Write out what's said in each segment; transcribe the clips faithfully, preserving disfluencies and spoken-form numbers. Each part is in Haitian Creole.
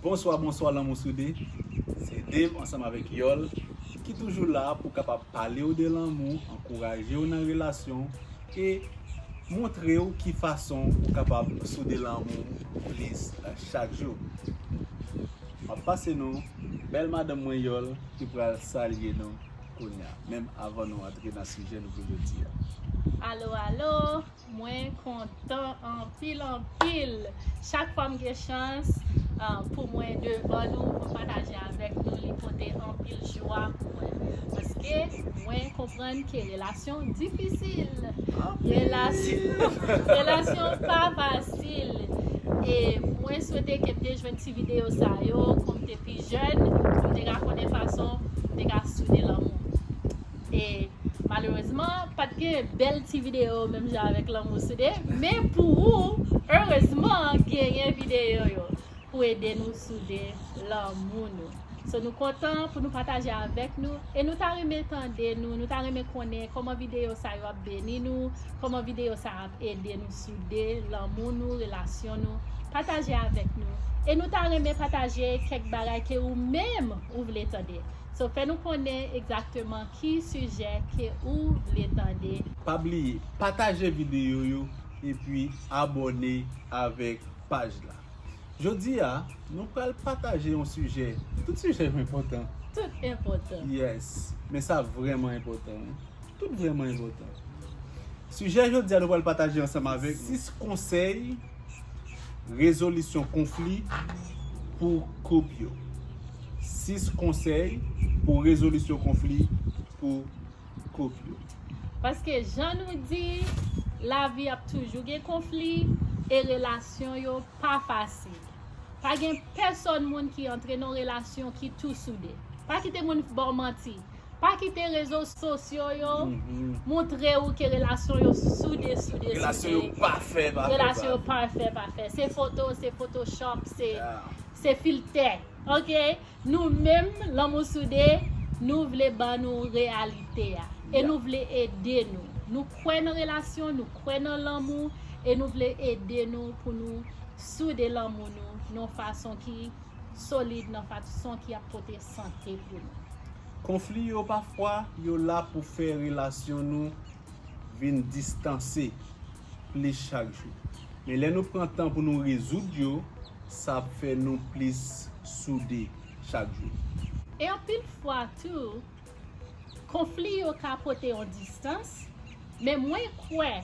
Bonswa, bonswa lanmou soude. Se Dave ansanm avèk Yòl ki toujou la pou kapab pale w de lanmou, ankouraje w nan relasyon e montre w ki fason ou kapab soude lanmou plis chak jou. M ap pase nou bèl madanm mwen Yòl ki pral salye nou kounye a, menm avan nou antre nan sijè nou pou jodi a. Alo, alo, mwen kontan anpil, anpil. Chak fwa m gen chans uh, pou mwen devan nou, pou m pataje avèk nou, li pote anpil jwa pou mwen. Paske mwen konprann ke relasyon difisil. Relasyon, relasyon pa fasil. E mwen swete ke m te jwenn ti videyo sa yo, kon m te pi jèn, pou m te ka konnen fason m te ka soude lanmou. E malerezman, pa t gen bèl ti videyo menm jan avèk lanmou soude, men pou ou, erezman, genyen videyo yo pou ede nou soude lanmou nou. So nou kontan pou nou pataje avèk nou e nou ta renmen tande nou, nou ta renmen konnen kòman videyo sa yo ap beni nou, kòman videyo sa ap ede nou soude lanmou nou, relasyon nou. Pataje avèk nou. E nou ta renmen pataje kèk bagay ke ou menm ou vle tande. So fè nou konnen egzakteman ki sijè ke ou vle tande. Pa bliye pataje videyo yo epi abòne avèk paj la. Jodi a, nou pral pataje yon sijè. Tout sijè yo enpòtan. Tout enpòtan. Yes. Men sa vrèman enpòtan wi. Tout vrèman enpòtan. Sijè jodi a nou pral pataje ansanm avèk sis konsèy rezolisyon konfli pou koup yo. Sis konsèy pou rezolisyon konfli pou koup yo. Paske jan nou di, lavi ap toujou gen konfli e relasyon yo pa fasil. Pa gen pèsòn moun ki antre nan relasyon ki tou soude. Pa kite moun ba w manti. Pa kite rezo sosyo yo montre ou ke relasyon yo soude, soude, Relasyon yo soude. Pafè, pafè, Relasyon yo pafè. Pafè, pafè. Se foto, se Photoshop, se, Yeah. se filtè. Ok? Nou menm, lanmou soude, nou vle ban nou reyalite a. E Yeah. Nou vle ede nou. Nou kwè nan relasyon, nou kwè nan lanmou, e nou vle ede nou pou nou soude lanmou nou nan yon fason ki solid, nan fason ki ap pote sante pou nou. Konfli yo pafwa, yo la pou fè relasyon nou vin distanse plis chak jou. Men lè nou pran tan pou nou rezoud yo, sa ap fè nou plis soude chak jou. E anpil fwa tou, konfli yo ka pote yon distans, men mwen kwè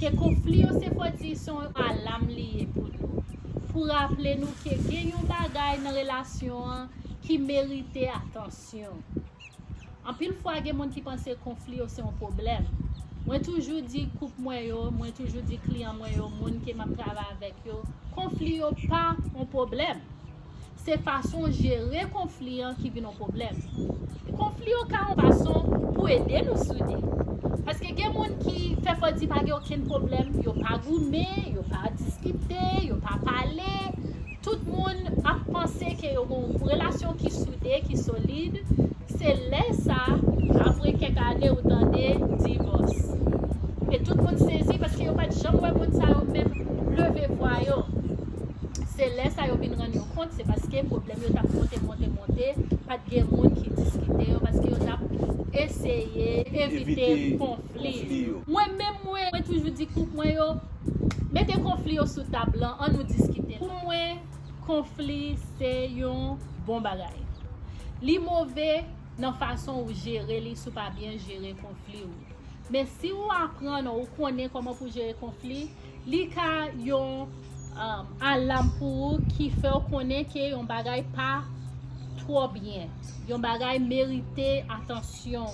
ke konfli yo se fò di se yon alam li ye pou nou. Pou raple nou ke gen yon bagay nan relasyon an ki merite atansyon. Anpil fwa gen moun ki panse konfli yo se yon pwoblèm. Mwen toujou di koup mwen yo, mwen toujou di kliyan mwen yo, moun ke m ap travay avèk yo, konfli yo pa yon pwoblèm. Se fason w jere konfli an ki vin yon pwoblèm. Konfli yo ka yon fason pou ede nou soude. Paske gen moun ki fè fò di pa gen okenn pwoblèm, yo pa goumen, yo pa diskite, yo pa pale. Tout moun ap panse ke yo gen yon relasyon ki soude, ki solid. Se lè sa, apre kèk ane, ou tande divòs. E tout moun sezi paske yo pa t janm wè moun sa yo menm leve vwa yo. Se lè sa yo vin rann yo kont, se paske pwoblèm yo t ap monte, monte, monte, pa t gen moun ki diskite yo, paske yo t ap eseye evite konfli. Mwen menm, mwen, mwen toujou di koup mwen yo, mete konfli yo sou tab lan, ann nou diskite. Pou mwen, konfli se yon bon bagay. Li move nan fason ou jere li si w pa byen jere konfli ou. Men si ou aprann ou konnen kòman pou jere konfli, li ka yon um, alam pou ou ki fè w konnen ke yon bagay pa twò byen. Yon bagay merite atansyon.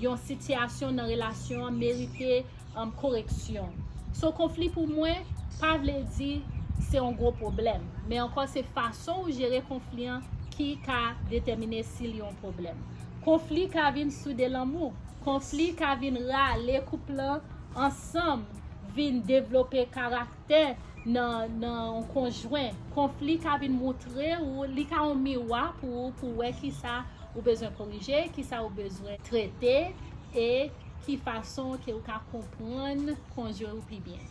Yon sitiyasyon nan relasyon an merite um, koreksyon. So konfli pou mwen pa vle di se yon gwo pwoblèm, men ankò se fason ou jere konfli an ki ka detèmine si li yon pwoblèm. Konfli ka vin soude lanmou. Konfli ka vin rale koup lan ansanm, vin devlope karaktè nan nan yon konjwen. Konfli ka vin montre ou, li ka yon miwa pou ou, pou wè kisa ou bezwen korije, kisa ou bezwen trete, e ki fason ke ou ka konprann konjwen ou pi byen.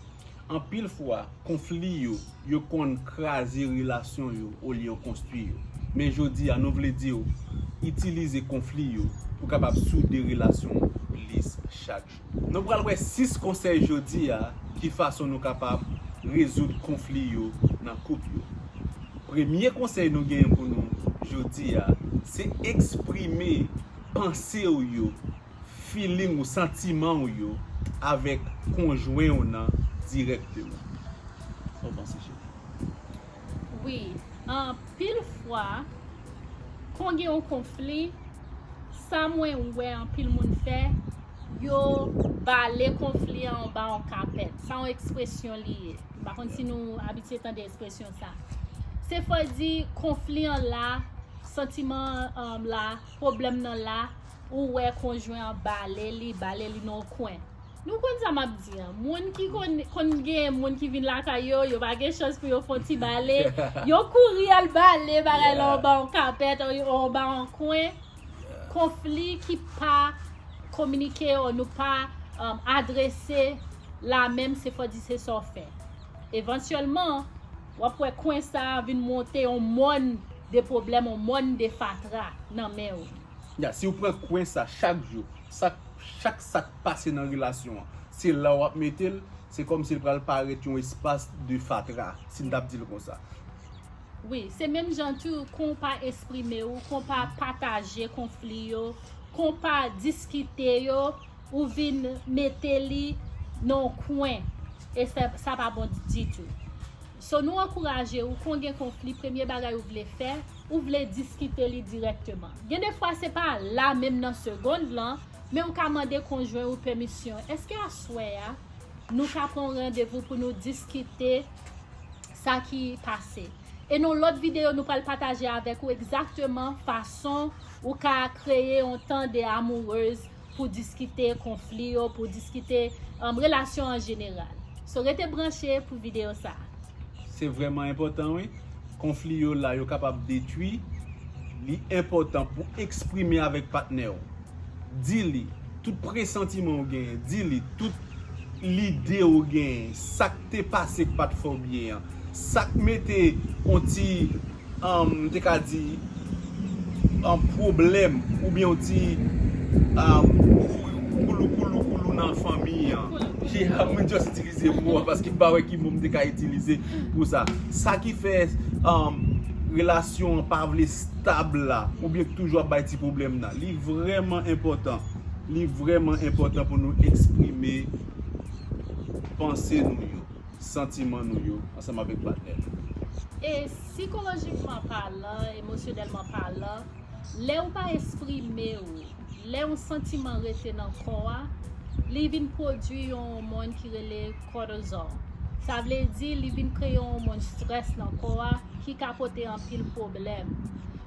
Anpil fwa, konfli yo, yo konn kraze relasyon yo olye yo konstwi yo. Men jodi a, nou vle di w, itilize konfli yo pou kapab soude relasyon w plis chak jou. Nou pral wè sis konsèy jodi a, ki fason nou kapab rezoud konfli yo nan koup yo. Premye konsèy nou genyen pou nou jodi a, se eksprime panse w yo, feeling ou, santiman w yo avèk konjwen w nan dirèkteman. Sa w panse, cheri? Wi, anpil fwa, kon gen yon konfli, sa mwen wè anpil moun fè, yo bale konfli an anba yon kapèt. Sa yon ekspresyon li ye. M pa konn si nou abitye tande ekspresyon sa. Se fò di konfli an la, santiman an la, pwoblèm nan la, ou wè konjwen an bale li, bale li nan yon kwen. Nou konn sa m ap di an. Moun ki konn konn gen moun ki vin lakay yo, yo pa gen chans pou yo fè yon ti bale. Yo kouri al bale bagay la anba yon kapèt, anba yon kwen. Konfli ki pa kominike, ou nou pa um, adrese la menm, se fò di se sa w fè. Evantyèlman, w ap wè kwen sa a vin monte yon mòn de pwoblèm, yon mòn de fatra nan men w. Ya, si w pran kwen sa chak jou, sa, chak sa k pase nan relasyon an, se la w ap mete l, se kòmsi l pral parèt yon espas de fatra, si n t ap di l konsa. Wi, se menm jan tou, kon w pa eksprime w, kon w pa pataje konfli yo, kon w pa diskite yo, ou vin mete li nan yon kwen. E sa, sa pa bon ditou. So, nou ankouraje w, kon gen konfli, premye bagay ou vle fè, ou vle diskite li dirèkteman. Gen de fwa, se pa la menm nan segond lan, men ou ka mande konjwen ou pèmisyon. Èske aswè a, nou ka pran yon randevou pou nou diskite sa ki pase? E nan lòt videyo, nou pral pataje avèk ou egzakteman fason ou ka kreye yon tan de amourez pou diskite konfli yo, pou diskite um, relasyon an jeneral. So, rete branche pou videyo sa a. Se vrèman enpòtan, wi. Konfli yo la, yo kapab detwi. Li enpòtan pou eksprime avèk patnè w. Di li tout presantiman w genyen. Di li tout lide w genyen. Sa k te pase k pa t fè w byen an. Sa k mete yon ti, um, m te ka di, um, pwoblèm oubyen yon ti um, koulou, koulou, koulou nan fanmi an. Ki a, mwen just itilize mo an paske m pa wè ki mo m te ka itilize pou sa. Sa ki fè um, relasyon an pa vle stab la, oubyen k toujou ap bay ti pwoblèm nan. Li vrèman enpòtan. Li vrèman enpòtan pou nou eksprime panse nou yo, santiman nou yo, ansanm avèk patnè nou. E sikolojikman palan, emosyonèlman palan, lè ou pa eksprime w, lè yon santiman rete nan kò a, li vin pwodui yon òmòn ki rele cortisol. Sa vle di li vin kreye yon òmòn strès nan kò a ki ka pote anpil pwoblèm.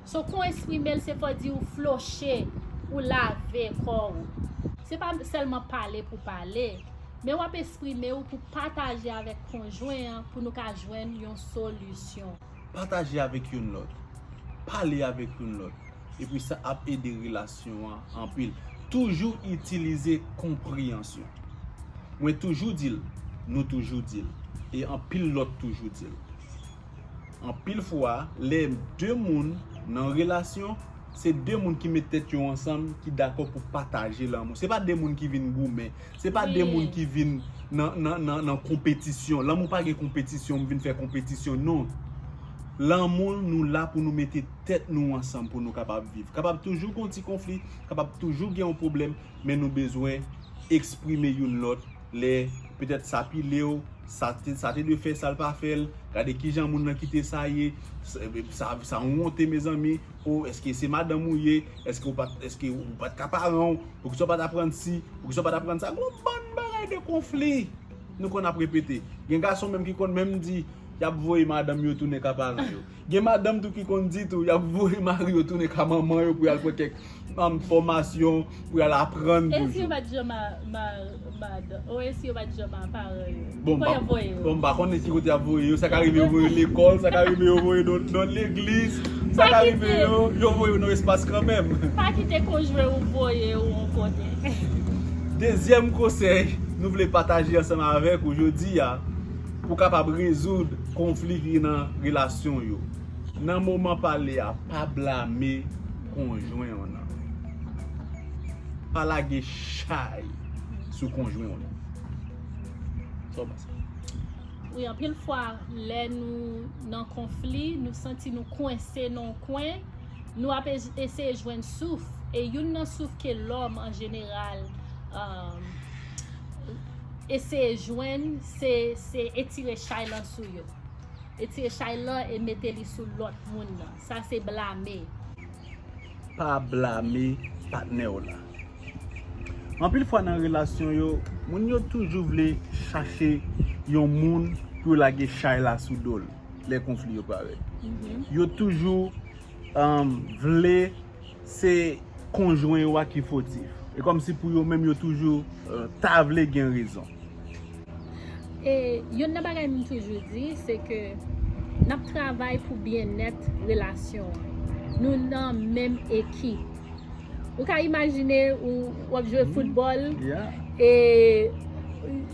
So, kon eksprime l, se fò di ou floche, ou lave kò ou. Se pa sèlman pale pou pale, men w ap eksprime w pou pataje avèk konjwen an pou nou ka jwenn yon solisyon. Pataje avèk youn lòt. Pale avèk youn lòt. Epi sa ap ede relasyon an anpil. Toujou itilize konpreyansyon. Mwen toujou di l, nou toujou di l. E anpil lòt toujou di l. Anpil fwa, lè de moun nan relasyon, se de moun ki met tèt yo ansanm, ki dakò pou pataje lanmou. Se pa de moun ki vin goumen. Se pa de moun ki vin nan, nan, nan, nan konpetisyon. Lanmou pa gen konpetisyon, m vin fè konpetisyon, non. Lanmou, nou la pou nou mete tèt nou ansanm pou nou kapab viv. Kapab toujou gen yon ti konfli, kapab toujou gen yon pwoblèm, men nou bezwen eksprime youn lòt lè petèt sa pile w, sa te, sa te dwe fè, sa l pa fè l, gade kijan moun nan kite sa ye, sa, sa, sa wonte mezanmi, o èske se madanm ou ye, èske ou pa t, èske ou pa t ka paran w, poukisa w pa t aprann si, poukisa w pa t aprann sa, gon bann bagay de konfli nou konn ap repete. Gen gason menm ki konn menm di y ap voye madanm yo tounen ka paran yo. Gen madanm tou ki konn di tou y ap voye mari yo tounen ka manman yo pou y al pran kèk um, fòmasyon, pou y al aprann toujou. E si yo pa t janm madanm, o e si yo pa t janm paran yo? Bon, m pa, bon, m pa konnen ki kote y ap voye yo. Sa ka rive yo voye yo lekòl, sa ka rive yo voye yo nan legliz, sa ka rive yo, yo voye yo nan espas kanmenm. Pa kite konjwen ou voye ou yon kote. Dezyèm konsèy nou vle pataje ansanm avèk ou jodi a, Pou kapab rezoud konfli ki nan relasyon yo. Nan moman pale a, pa blame konjwen w nan. Pa lage chay sou konjwen w nan. Sa w panse? Wi, anpil fwa, lè nou nan konfli, nou santi nou kwense nan yon kwen, nou ap eseye jwenn souf. E youn nan souf ke lòm an jeneral um, eseye jwenn, se, se etire chay lan sou yo. Etire chay lan e mete li sou lòt moun nan. Sa se blame. Pa blame patnè w la. Anpil fwa nan relasyon yo, moun yo toujou vle chache yon moun pou yo lage chay la sou do l lè konfli yo parèt. Yo toujou um, vle se konjwen yo a ki fotif. E kòmsi pou yo menm yo toujou uh, ta vle gen rezon. E youn nan bagay m toujou di, se ke n ap travay pou byennèt relasyon an. Nou nan menm ekip. Ou ka imajine ou w ap jwe foutbòl e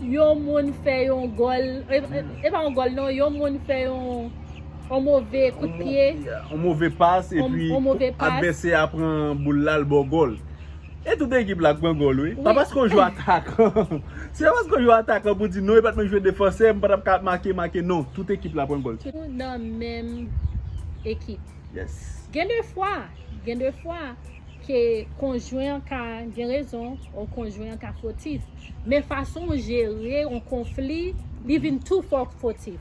yon moun fè yon gòl, e pa yon gòl non, yon moun fè yon yon move kout pye. Yon move pas epi advèsè a pran boul la l ba w gòl. E tout ekip la k pran gòl wi. Pa paske w jwe atakan. Se pa paske w jwe atakan pou di non, e pa t mwen jwe defansè, m pa t ap ka make, make non. Tout ekip la pran gòl. Tout nan menm ekip. Yes. Gen de fwa, gen de fwa ke konjwen an ka gen rezon, ou konjwen an ka fotif. Men fason w jere yon konfli, li vin tou fò fotif.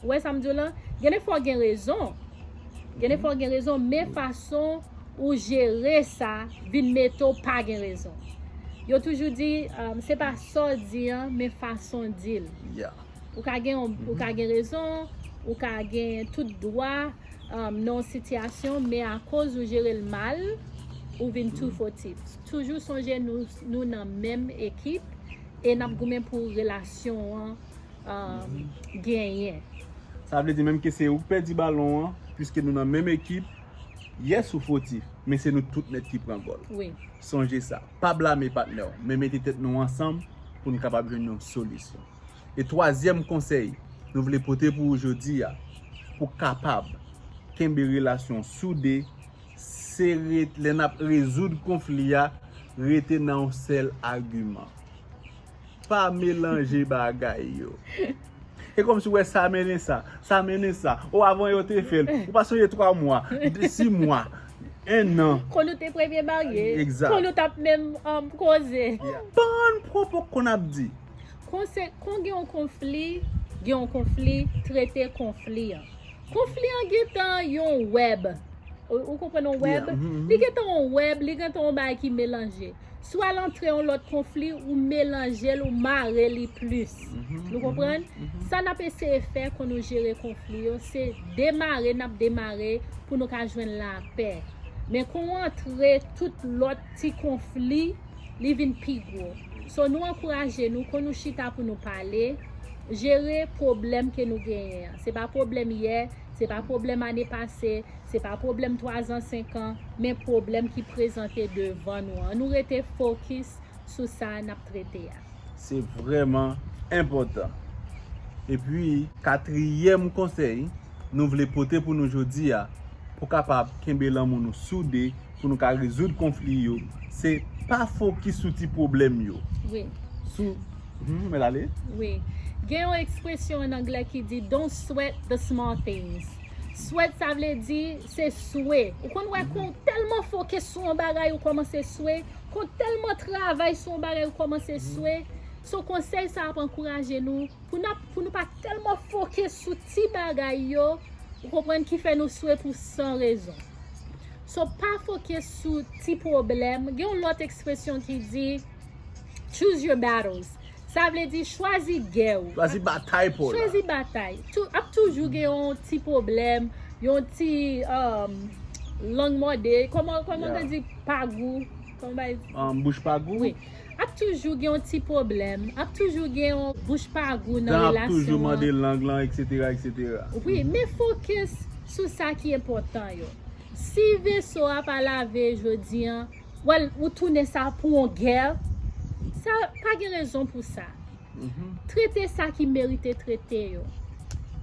Ou wè sa m di w lan? Gen de fwa w gen rezon. Gen de fwa w gen rezon, men fason ou jere sa vin mete w pa gen rezon. Yo toujou di, um, se pa sa w di an, men fason w di l. Ou ka gen, ou ka gen rezon, ou ka gen tout dwa um, nan yon sitiyasyon, men akoz ou jere l mal, ou vin tou fotif. Toujou sonje nou, nou nan menm ekip e n ap goumen pou relasyon an um, genyen. Sa vle di menm ke se ou k pèdi balon an, piske nou nan menm ekip, yes ou fotif, men se nou tout nèt ki pran gòl. Sonje sa, pa blame patnè w, men mete tèt nou ansanm pou n kapab jwenn yon solisyon. E twazyèm konsèy nou vle pote pou ou jodi a, pou kapab kenbe relasyon soude, se ret, lè n ap rezoud konfli a, rete nan yon sèl agiman. Pa melanje bagay yo. E kòmsi w wè sa mennen sa, sa mennen sa. O avan yo te fè l, ou pa sonje twa mwa, sis mwa, en an. Kon nou te premye marye, kon nou t ap menm um, koze. Ban pwopo konn ap di. Konse, kon gen yon konfli, gen yon konfli, trete konfli an. Konfli an gentan yon wèb. Ou, ou konprann yon wèb? Li gentan yon wèb, li gentan yon bagay ki melanje. Si w al antre yon lòt konfli, ou melanje l, ou mare li plis. Nou konprann? Sa n ap eseye fè kon nou jere konfli yo, se demare, n ap demare pou nou ka jwenn lapè. Men kon w antre tout lòt ti konfli, li vin pi gwo. So nou ankouraje nou, kon nou chita pou nou pale, jere pwoblèm ke nou genyen an. Se pa pwoblèm yè, se pa pwoblèm ane pase, se pa pwoblèm twazan, senkan, men pwoblèm ki prezante devan nou an. Annou rete fokis sou sa n ap trete a. Se vrèman enpòtan. Epi, katriyèm konsèy nou vle pote pou nou jodi a, pou kapab kenbe lanmou nou soude, pou nou ka rezoud konfli yo, se pa fokis sou ti pwoblèm yo. Wi. Sou. Hmm, men ale. Wi. Gen yon ekspresyon ann anglè ki di, don't sweat the small things. Sweat, sa vle di, se swe. Ou konn wè kon tèlman fokis sou yon bagay, ou kòmanse swe. Kon tèlman travay sou yon bagay, ou kòmanse swe. So, konsèy sa ap ankouraje nou pou n ap, pou nou pa tèlman fokis sou ti bagay yo, ou konprann, ki fè nou swe pou san rezon. So, pa fokis sou ti pwoblèm. Gen yon lòt ekspresyon ki di, choose your battles. Sa vle di chwazi gè w. Chwazi batay pa w la. Chwazi batay. Tou, ap toujou gen yon ti pwoblèm, yon ti um, lang mòde. Kòman, kòman yeah. Te di pa gou? Kòman bay? Um, bouch pa gou? Wi. Ap toujou gen yon ti pwoblèm. Ap toujou gen yon bouch pa gou nan relasyon an. Dan ap toujou mande lang lan, etsetera, etsetera. Wi, men fokis sou sa ki enpòtan yo. Si veso a pa lave jodi an, Well, ou tounen sa pou yon gè. Sa pa gen rezon pou sa. Trete sa ki merite trete yo.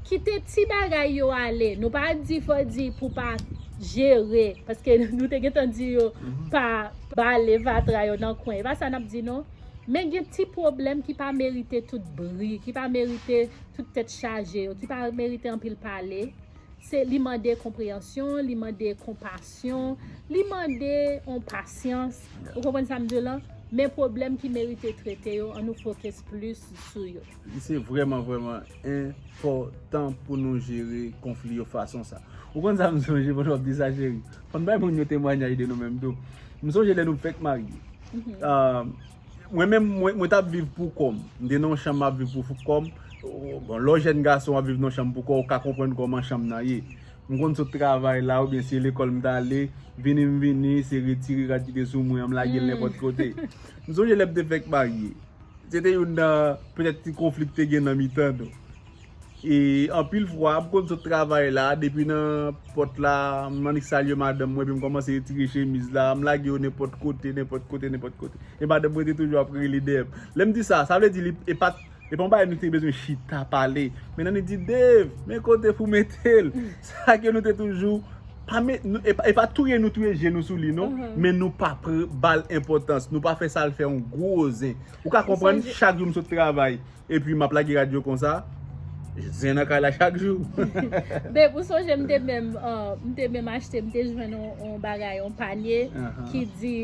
Kite ti bagay yo ale. Nou pa di fò di pou pa jere, paske nou te gentan di yo pa bale fatra yo nan kwen. E pa sa n ap di non. Men gen ti pwoblèm ki pa merite tout bri, ki pa merite tout tèt chaje yo, ki pa merite anpil pale. Se, li mande konpreyansyon, li mande konpasyon, li mande yon pasyans. Ou konprann sa m di w lan? Men pwoblèm ki merite trete yo, an nou fokis plis sou yo. Li se vrèman, vrèman enpòtan pou nou jere konfli yo fason sa. Ou konn sa m sonje pandan w ap di sa, cheri? Fò n bay moun yo temwayaj de nou menm tou. M sonje lè nou fèk marye. Ah, mwen menm, mwen, mwen t ap viv pou kò m. M te nan yon chanm, m ap viv pou kò m. Bon, lè w jèn gason, w ap viv nan yon chanm pou kò w, ou ka konprann kòman chanm nan ye. M konn sot travay la, oubyen se lekòl m t ale, vini m vini, se retire rad ki te sou mwen an, m lage l nenpòt kote. M sonje lè m te fèk marye. Se te youn nan petèt ti konfli ki te gen nan mitan nou. E anpil fwa, m konn sot travay la, depi nan pòt la, m annik salye madanm mwen, epi m kòmanse retire chemiz la, m lage yo nenpòt kote, nenpòt kote, nenpòt kote. E madanm mwen te toujou ap rele dèyè m. Lè m di sa, sa vle di li, e pa, e pa yon bagay nou te bezwen chita pale. Men nan li di, Dave, men kote pou mete l. Sa ke nou te toujou, pa met, nou, e pa, e pa touye nou touye je nou sou li, non. Men nou pa pr-, ba l enpòtans. Nou pa fè sa l fè yon gwo zen. Ou ka konprann, chak jou m sot travay, epi m ap lage rad yo konsa, zen nan kay la chak jou. Babe, ou sonje m te menm, uh, m te menm achte, m te jwenn yon, yon bagay, yon panye ki di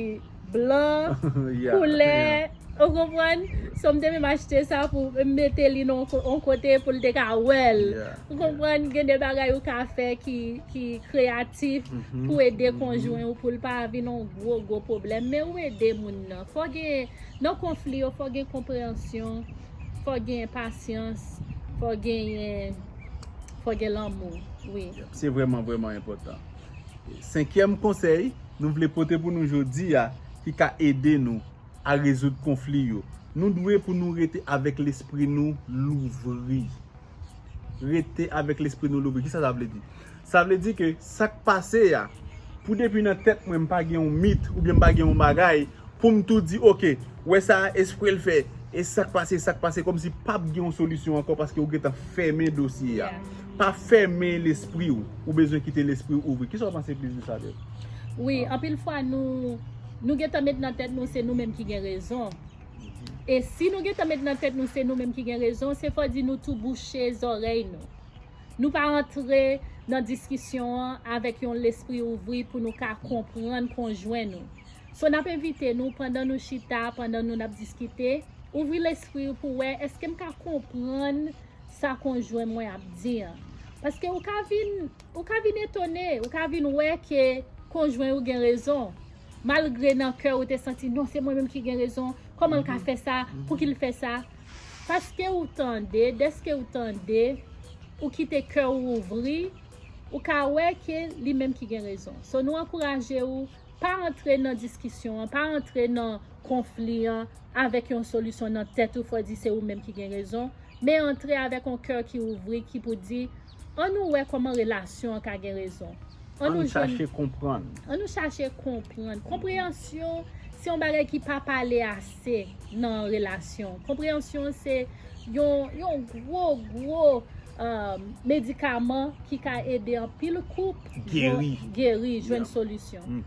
blan, koulè, ou konprann? So, m te menm achte sa pou m mete li nan yon ko-, yon kote pou l te ka wè l. Ou konprann? Gen de bagay ou ka fè ki, ki kreyatif pou ede konjwen ou, pou l pa vin yon gwo, gwo pwoblèm. Men ou ede moun nan. Fò gen, nan konfli yo, fò gen konpreyansyon, fò gen pasyans, fò genyen, fò gen lanmou. Wi. Se vrèman, vrèman enpòtan. Senkyèm konsèy nou vle pote pou nou jodi a, ki ka ede nou a rezoud konfli yo. Nou dwe pou nou rete avèk lespri nou louvri. Rete avèk lespri nou louvri. Kisa sa vle di? Sa vle di ke sa k pase a, pou depi nan tèt mwen m pa gen yon mit oubyen m pa gen yon bagay, pou m tou di, oke, wè sa espre l fè, e sa k pase, sa k pase, kòmsi p ap gen yon solisyon ankò paske ou gentan fèmen dosye a. Pa fèmen lespri w, ou bezwen kite lespri w ouvri. Kisa w panse plis de sa, Dave? Wi, anpil fwa nou, nou gentan met nan tèt nou se nou menm ki gen rezon. E si nou gentan met nan tèt nou se nou menm ki gen rezon, se fò di nou tou bouche zòrèy nou. Nou pa antre nan diskisyon an avèk yon lespri ouvri pou nou ka konprann konjwen nou. So, n ap envite nou, pandan nou chita, pandan nou n ap diskite, ouvri lespri w pou wè èske m ka konprann sa konjwen mwen ap di an. Paske ou ka vin, ou ka vin etone, ou ka vin wè ke konjwen ou gen rezon. Malgre nan kè ou te santi, non, se mwen menm ki gen rezon, kòman l ka fè sa, pouki l fè sa? Paske ou tande, dèske ou tande, ou kite kè ou ouvri, ou ka wè ke li menm ki gen rezon. So, nou ankouraje ou, pa antre nan diskisyon an, pa antre nan konfli an avèk yon solisyon nan tèt ou, fò di se ou menm ki gen rezon, men antre avèk yon kè ki ouvri, ki pou di, an nou wè kòman relasyon an ka gen rezon. An nou chache konprann. An nou chache konprann. Konpreyansyon, se yon bagay ki pa pale ase nan relasyon. Konpreyansyon, se yon, yon gwo, gwo, um, medikaman ki ka ede anpil koup geri, geri, jwenn solisyon.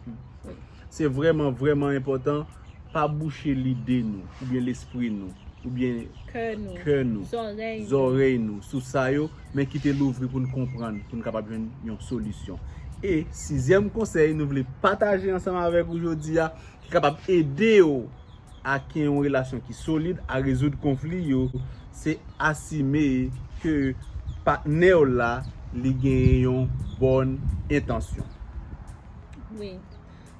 Se vrèman, vrèman enpòtan. Pa bouche lide nou, oubyen lespri nou, oubyen kè nou, zòrèy nou sou sa yo, men kite l ouvri pou n konprann, pou n kapab jwenn yon solisyon. E sizyèm konsèy nou vle pataje ansanm avèk ou jodi a, ki kapab ede w a gen yon relasyon ki solid, a rezoud konfli yo, se asime ke patnè w la, li gen yon bòn entansyon. Wi.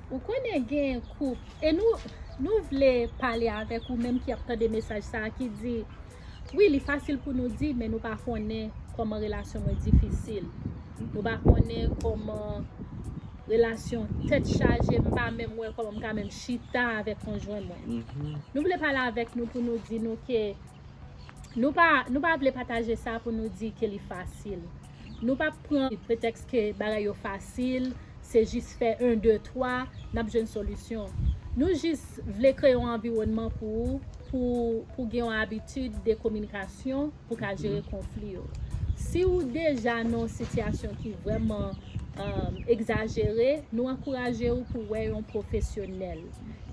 Ou konnen gen koup, e nou, nou vle pale avèk ou menm ki ap tande mesaj sa a, ki di, wi, li fasil pou nou di, men nou pa konnen kòman relasyon mwen difisil. Nou pa konnen kòman relasyon tèt chaje, m pa menm wè kòman m ka menm chita avèk konjwen mwen. Nou vle pale avèk nou pou nou di nou ke nou pa, nou pa vle pataje sa pou nou di ke li fasil. Nou pa pran pretèks ke bagay yo fasil, se jis fè en, de, twa, n ap jwenn solisyon. Nou jis vle kreye yon anviwònman pou ou, pou, pou gen yon abitid de kominikasyon, pou ka jere konfli yo. Si ou deja nan yon sitiyasyon ki vrèman, um, egzajere, nou ankouraje ou pou wè yon pwofesyonèl.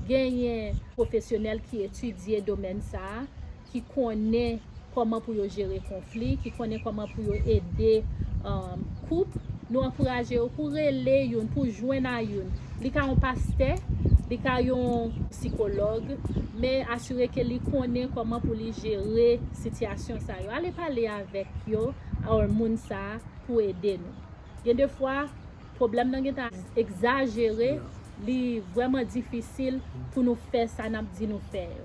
Genyen pwofesyonèl ki etidye domèn sa a, ki konnen kòman pou yo jere konfli, ki konnen kòman pou yo ede, um, koup. Nou ankouraje yo pou rele youn, pou jwenn a youn. Li ka yon pastè, li ka yon sikològ, men asire ke li konnen kòman pou li jere sitiyasyon sa yo. Ale pale avèk yo, or moun sa a, pou ede nou. Gen de fwa, pwoblèm nan gentan egzajere, li vrèman difisil pou nou fè sa n ap di nou fè yo.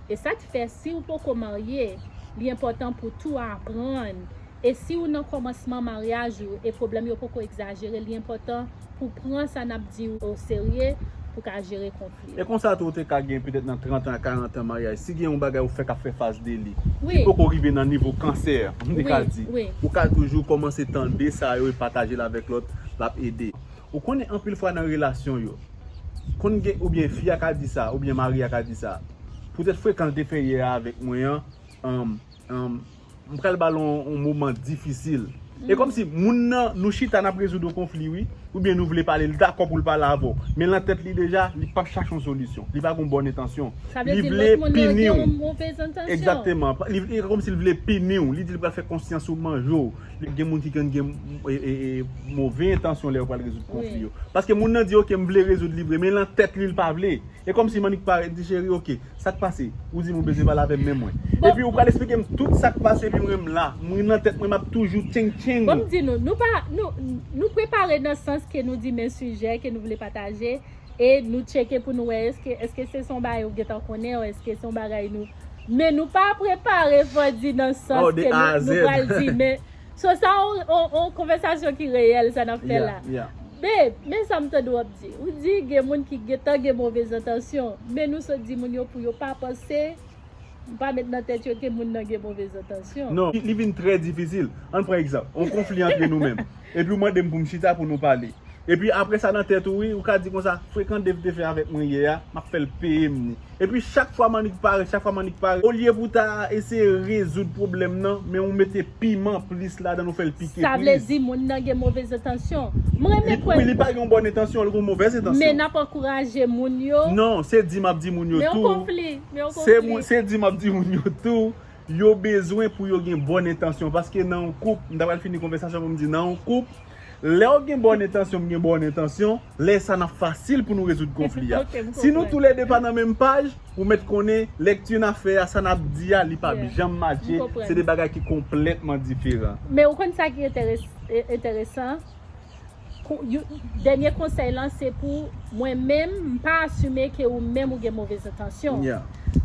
E sa k fè, si ou poko marye, li enpòtan pou tou aprann. E si ou nan kòmansman maryaj ou e pwoblèm yo poko egzajere, li enpòtan pou pran sa n ap di ou oserye, pou ka jere konfli yo. E konsa tou, ou te ka gen petèt nan trant an, karant an maryaj. Si gen yon bagay ou fè k ap fè fas de li, li poko rive nan nivo kansè, m te ka di, ou ka toujou kòmanse tande sa yo e pataje l avèk lòt, l ap ede. Ou konnen anpil fwa nan relasyon yo, konn gen, oubyen fi a ka di sa, oubyen mari a ka di sa. Poutèt frekan l te fè yè a avèk mwen an, um, um, m pral ba l yon, yon moman difisil. E kòmsi moun nan, nou chita n ap rezoud yon konfli, wi, oubyen nou vle pale, l dakò pou l pale avè w. Men nan tèt li deja, li p ap chache yon solisyon. Li pa gen yon bòn entansyon. Li vle pini w. Egzakteman. Li, li kòmsi l vle pini w. Li di l pral fè konsyans ou manje w. Li gen moun ki konn gen, e, e, e, move entansyon lè yo pral rezoud konfli yo. Paske moun nan di, "Oke, m vle rezoud li vre," men nan tèt li, l pa vle. E kòmsi m annik parèt, di, "Cheri, oke, sa k pase?" Ou di m ou bezwen pale avè m, men mwen. Epi ou pral eksplike m tout sa k pase, epi mwen m la. Mwen nan tèt mwen, m ap toujou tcheng tcheng. Bon, m di nou, nou pa, nou, nou prepare nan sans ke nou di men sijè ke nou vle pataje, e nou tcheke pou nou wè èske, èske se son bagay ou gentan konnen, ou èske se yon bagay nou, men nou pa prepare, fò di nan sans ke nou, nou pral di, men So, sa yon, yon, yon konvèsasyon ki reyèl, sa n ap fè la. Babe, men sa m tande w ap di. Ou di gen moun ki gentan gen move entansyon, men nou sot di moun yo pou yo pa panse, pa met nan tèt yo ke moun nan gen move entansyon. Non, li, li vin trè difisil. Ann pran egzanp, yon konfli antre nou menm. Epi ou mande m pou m chita pou nou pale. Epi apre sa nan tèt ou, wi, ou ka di konsa, frekan Dave te fè avèk mwen yè a, m ap fè l peye m li. Epi chak fwa m annik parèt, chak fwa m annik parèt, olye pou w ta eseye rezoud pwoblèm nan, men ou mete piman plis ladan l, ou fè l pike plis. Sa vle di moun nan gen move entansyon. M renmen kwè. Wi, li pa gen yon bòn entansyon, li gen yon move entansyon. Men n ap ankouraje moun yo. Non, se di m ap di moun yo tou. Men yon konfli, men yon konfli. Se di m ap di moun yo tou. Yo bezwen pou yo gen bòn entansyon. Paske nan yon koup, m ta pral fini konvèsasyon pou m di, nan yon koup, lè w gen bòn entansyon, m gen bòn entansyon, lè sa n ap fasil pou nou rezoud konfli a. Si nou toulède pa nan menm paj, ou mèt konnen, lèkti n ap fè a, sa n ap di a, li p ap janm matche. Se de bagay ki konplètman diferan. Men ou konn sa ki enteres-, e, enteresan? Kou-, yo, dènye konsèy lan se pou mwen menm, m pa asime ke ou menm ou gen move entansyon.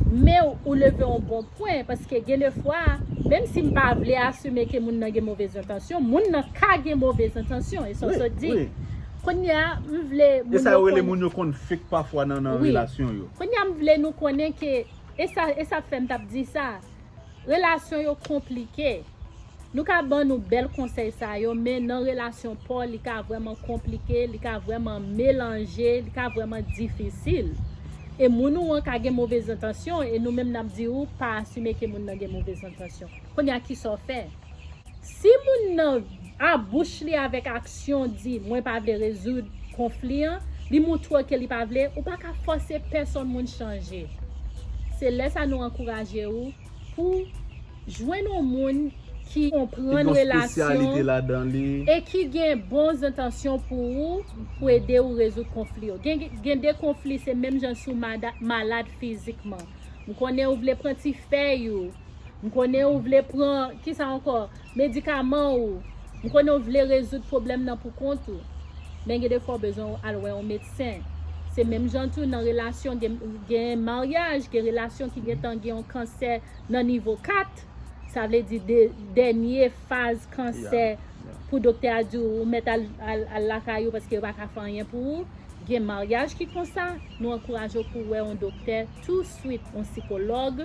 Men ou, ou leve yon bon pwen, paske gen de fwa, menm si m pa vle asime ke moun nan gen move entansyon, moun nan ka gen move entansyon, e sa w sot di. Kounye a, m vle moun yo konn. E sa yo rele moun yo konn fake pafwa nan, nan relasyon yo. Kounye a, m vle nou konnen ke, e sa, e sa fè m t ap di sa, relasyon yo konplike. Nou ka ban nou bèl konsèy sa yo, men nan relasyon pa w, li ka vrèman konplike, li ka vrèman melanje, li ka vrèman difisil. E moun ou an ka gen move entansyon, e nou menm n ap di ou pa asime ke moun nan gen move entansyon. Kounye a, kisa w fè? Si moun nan, a bouch li avèk aksyon, di, "Mwen pa vle rezoud konfli an," li montre w ke li pa vle, ou pa ka fòse pèsonn moun chanje. Se lè sa nou ankouraje ou pou jwenn yon moun ki konprann relasyon e ki gen bon entansyon pou ou, pou ede ou rezoud konfli yo. Gen, gen de konfli, se menm jan si w mada-, malad fizikman. M konnen ou vle pran ti fèy ou, m konnen ou vle pran, kisa ankò? Medikaman ou. M konnen ou vle rezoud pwoblèm nan pou kont ou. Men gen de fwa ou bezwen al wè yon medsen. Se menm jan tou nan relasyon, gen, gen maryaj, gen relasyon ki gentan gen yon kansè nan nivo kat. Sa vle di de, dènye faz kansè pou doktè a di w ou mèt al, al, al lakay ou paske yo pa ka fè anyen pou ou. Gen maryaj ki konsa, nou ankouraje w pou w wè yon doktè touswit, yon sikològ,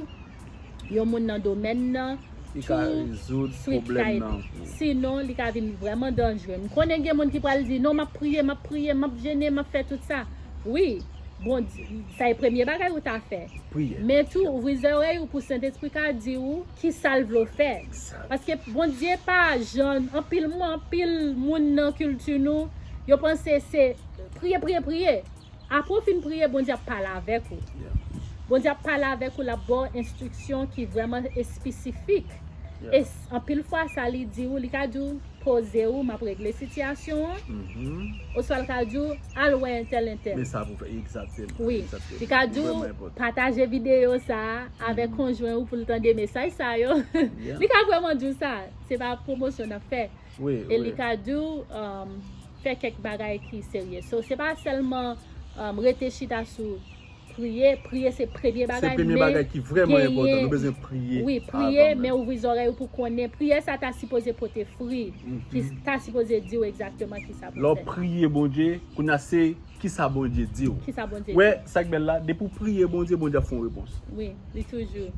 yon moun nan domèn nan, touswit ka ede. Sinon, li ka vin vrèman danjre. M konnen gen moun ki pral di, "Non, m ap priye, m ap priye, m ap jene, m ap fè tout sa." Wi, Bondye, sa e premye bagay ou ta fè. Priye. Men tou, ouvri zòrèy ou pou Sentespri ka di ou ki sa l vle w fè. Exact. Paske Bondye pa jan, anpil mwen, anpil moun nan kilti nou, yo panse se priye, priye, priye. Apre w fin priye, Bondye ap pale avèk ou. Yeah. Bondye ap pale avèk ou, l ap ba w enstriksyon ki vrèman espesifik. Yeah. E s- anpil fwa, sa li di ou, li ka di ou, poze ou, m ap regle sitiyasyon an. Mhm. Oswa l ka di ou, al wè entèl, entèl. Men sa pou fè, egzakteman. Wi. Egzakteman. Li ka di ou, Vrèman enpòtan. pataje videyo sa a avèk konjwen ou pou l tande mesaj sa yo. Yeah. Li ka vrèman di w sa. Se pa pwomosyon n ap fè. Wi, E wi. Li ka di w, um, fè kèk bagay ki serye. So, se pa sèlman, um, rete chita sou priye. Priye se premye Se bagay, premye men bagay ki vrèman genyen- enpòtan. Nou bezwen priye. Wi, priye, avan men menm. Ouvri zòrèy ou pou konnen. Priyè sa ta sipoze pote fri. Mhm. Ki ta sipoze di w egzakteman ki sa pou Lè w fè. Priye Bondye, kounye a se ki sa Bondye di w. Ki sa Bondye Wè, di? Sa k bèl la, depi w priye Bondye, Bondye ap fè yon repons. Wi, li toujou.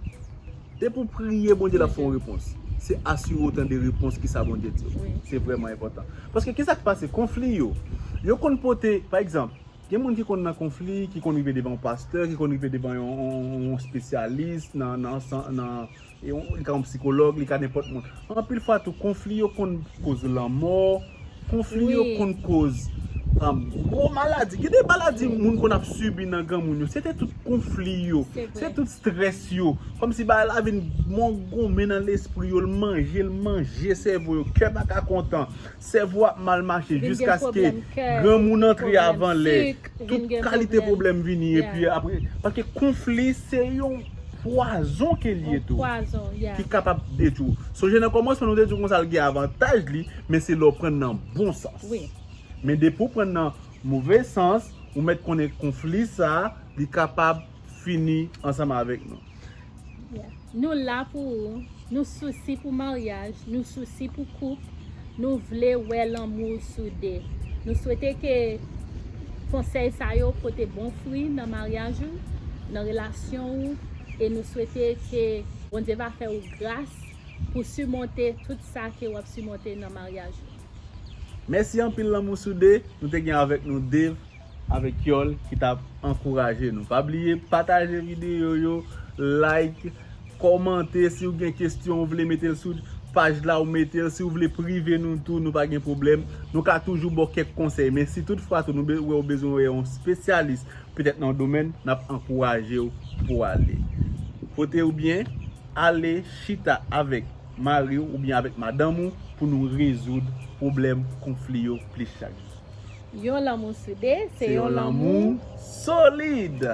Depi w priye Bondye, l ap fè yon repons. Se asire w tande repons ki sa Bondye di w. Wi. Se vrèman enpòtan. Paske ki sa k pase? Konfli yo. Yo konn pote, pa egzanp, gen moun ki konn nan konfli, ki konn rive devan yon pastè, ki konn rive devan yon, yon, yon espesyalis nan, nan, san- nan e yon, li ka yon sikològ, li ka nenpòt moun. Anpil fwa tou, konfli yo konn koz lanmò, konfli yo Wi. Konn koz um, gwo maladi. Gen de maladi moun konn ap sibi nan granmoun yo. Se te tout konfli yo. Se vre. Se tout strès yo. Kòmsi bagay la vin mongonmen nan lespri yo, l manje, l manje sèvo yo. Kè pa ka kontan. Sèvo ap mal mache Vin gen jiskaske pwoblèm kè, granmoun antre pwoblèm avan lè. sik, vin Tout gen kalite pwoblèm. Pwoblèm vini. Yeah. Epi apre, paske konfli se yon pwazon ke l ye Yon tou. Pwazon, yeah. Ki kapab detwi w. Sonje nan kòmansman nou te di w konsa l gen avantaj li, men se lè w pran nan bon sans. Wi. Men depi w pran nan move sans, ou mèt konnen konfli sa, li kapab fini ansanm avèk nou. Yeah. Nou la pou ou, nou sousi pou maryaj, nou sousi pou koup, nou vle wè lanmou soude. Nou swete ke konsèy sa yo pote bon fwi nan maryaj ou, nan relasyon ou, e nou swete ke Bondye va fè ou gras pou simonte tout sa ke w ap simonte nan maryaj ou. Mèsi anpil Lanmou Soude, nou te gen avèk nou Dave avèk Yol ki t ap ankouraje nou. Pa bliye pataje videyo yo, like, kòmante, si w gen kesyon ou vle mete l sou paj la ou mete l, si w vle prive nou tou nou pa gen pwoblèm. Nou ka toujou ba w kèk konsèy, men si tout fwa tou nou be- wè w bezwen wè yon espesyalis petèt nan yon domèn, n ap ankouraje w pou w ale. Pote w byen, ale chita avèk mari w oubyen avèk madanm ou pou nou rezoud pwoblèm konfli yo plis chak jou. Yon lanmou soude, se Se yon yon lanmou lanmou solid.